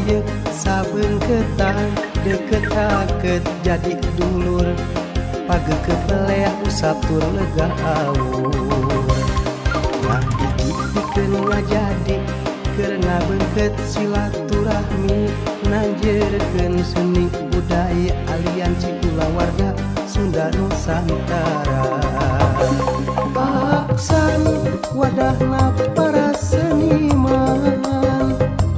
Paheuyeuk saben ketang deket haket jadi dulur pagekepeleah usap tur lega awur. Ngahiji pikeun ngajadi keur ngabengket silaturahmi nanjeurkeun seni budaya aliansi kulawarga Sunda Nusantara. Aksan wadahna para seniman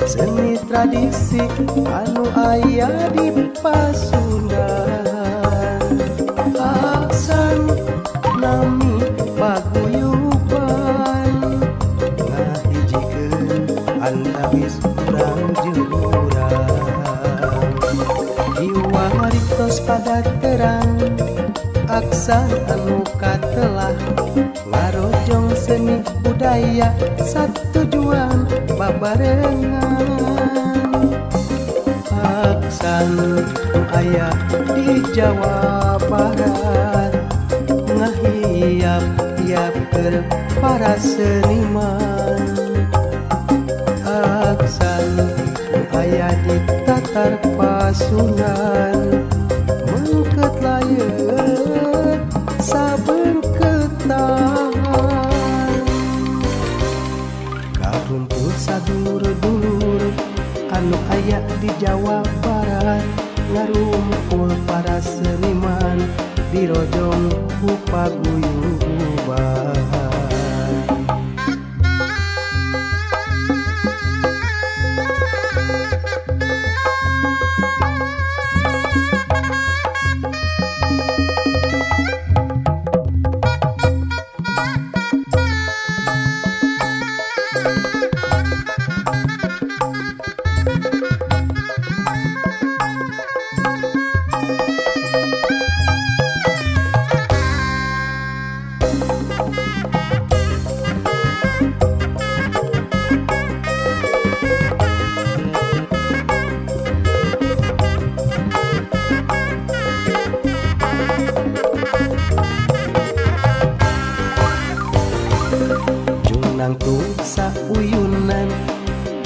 seni tradisi anu aya di Pasundan. Aksan nami paguyuban ngahijikeun antawis urang jeung urang. Kiwari tos pada terang aksan anu katelah ngarojong seni budaya satujuan babarengan. Aksan nu aya di Jawa Barat ngahiap-hiap keur para seniman. Aksan nu aya di Tatar Pasundan mengket layeut saben ketang. Karumpul sadulur-dulur anu aya di Jawa Barat ngarumpul para seniman dirojong ku paguyuban. Nangtung sauyunan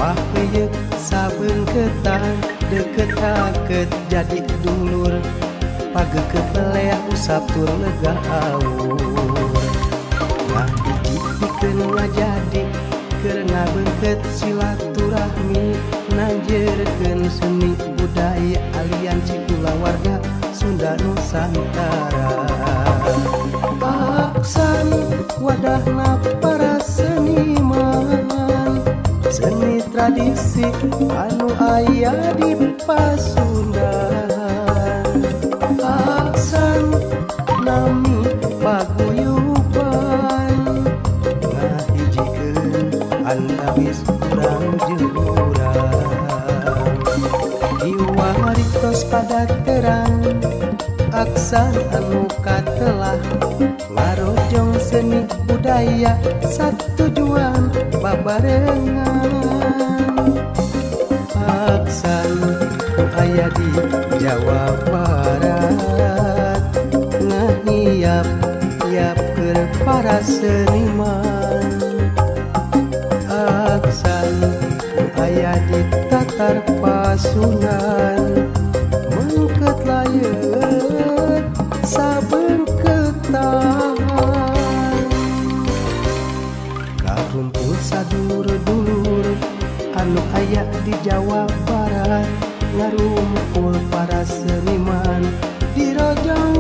paheuyeuk saben ketang deket haket jadi dulur pagekepeleah usap tur lega awur. Ngahiji pikeun ngajadi keur ngabengket silaturahmi nanjeurkeun seni budaya aliansi kulawarga Sunda Nusantara. Aksan wadahna para seniman seni tradisi anu aya di Pasundan. Aksan nami paguyuban ngahijikeun antawis urang jeung urang. Kiwari tos pada terang aksan anu katelah ngarojong seni budaya satujuan babarengan. Aksan nu aya di Jawa Barat ngahiap-hiap keur para seniman. Aksan nu aya di Tatar Pasundan mengket layeut saben ketang. Karumpul sadulur-dulur anu aya di Jawa Barat ngarumpul para seniman dirojong